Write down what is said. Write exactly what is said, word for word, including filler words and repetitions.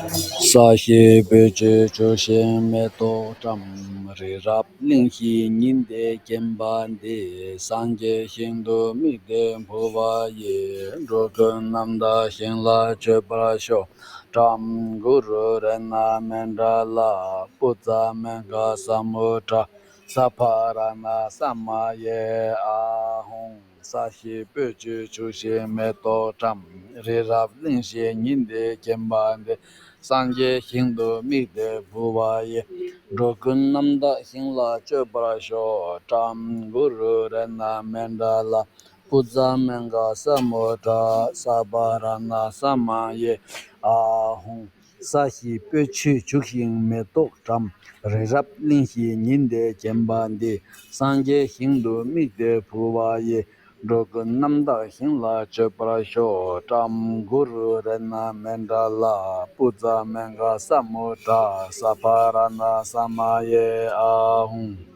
ས་གཞི་སྤོས་ཆུས་བྱུགས་ཤིང་མེ་ཏོག་བཀྲམ། རི་རབ་གླིང་བཞི་ཉི་ཟླས་བརྒྱན་པ་འདི། སངས་རྒྱས་ཞིང་དུ་དམིགས་ཏེ་འབུལ་བ་ཡི། འགྲོ་ཀུན་རྣམ་དག་ཞིང་ལ་སྤྱོད་པར་ཤོག། ཏྲཾ་གུ་རུ་རཏྣ་མཎྜ་ལ། པུ་ཛ་མཾ་ག་ས་མུ་དྲ། ས་བྷ་ར་ཎ་ས་མ་ཡེ། ཨཱཿཧཱུྃ། ས་གཞི་སྤོས་ཆུས་བྱུགས་ཤིང་མེ་ཏོག་བཀྲམ། རི་རབ་གླིང་བཞི་ཉི་ཟླས་བརྒྱན་པ་འདི། སངས་རྒྱས་ཞིང་དུ་དམིགས་ཏེ་འབུལ་བ་ཡི། འགྲོ་ཀུན་རྣམ་དག་ཞིང་ལ་སྤྱོད་པར་ཤོག། ཏྲཾ་གུ་རུ་རཏྣ་མཎྜ་ལ། པུ་ཛ་མཾ་ག་ས་མུ་དྲ། ས་བྷ་ར་ཎ་ས་མ་ཡེ། ཨཱཿཧཱུྃ། ས་གཞི་སྤོས་ཆུས་བྱུགས་ཤིང་མེ་ཏོག་བཀྲམ། རི་རབ་གླིང་བཞི་ཉི་ཟླས་བརྒྱན་པ་འདི། སངས་རྒྱས་ཞིང་དུ་དམིགས་ཏེ་འབུལ་བ་ཡི། འགྲོ་ཀུན་རྣམ་དག་ཞིང་ལ་སྤྱོད་པར་ཤོག། ཏྲཾ་གུ་རུ་རཏྣ་མཎྜ་ལ། པུ་ཛ་མཾ་ག་ས་མུ་དྲ། ས་བྷ་ར་ཎ་ས་མ་ཡེ། ཨཱཿཧཱུྃ།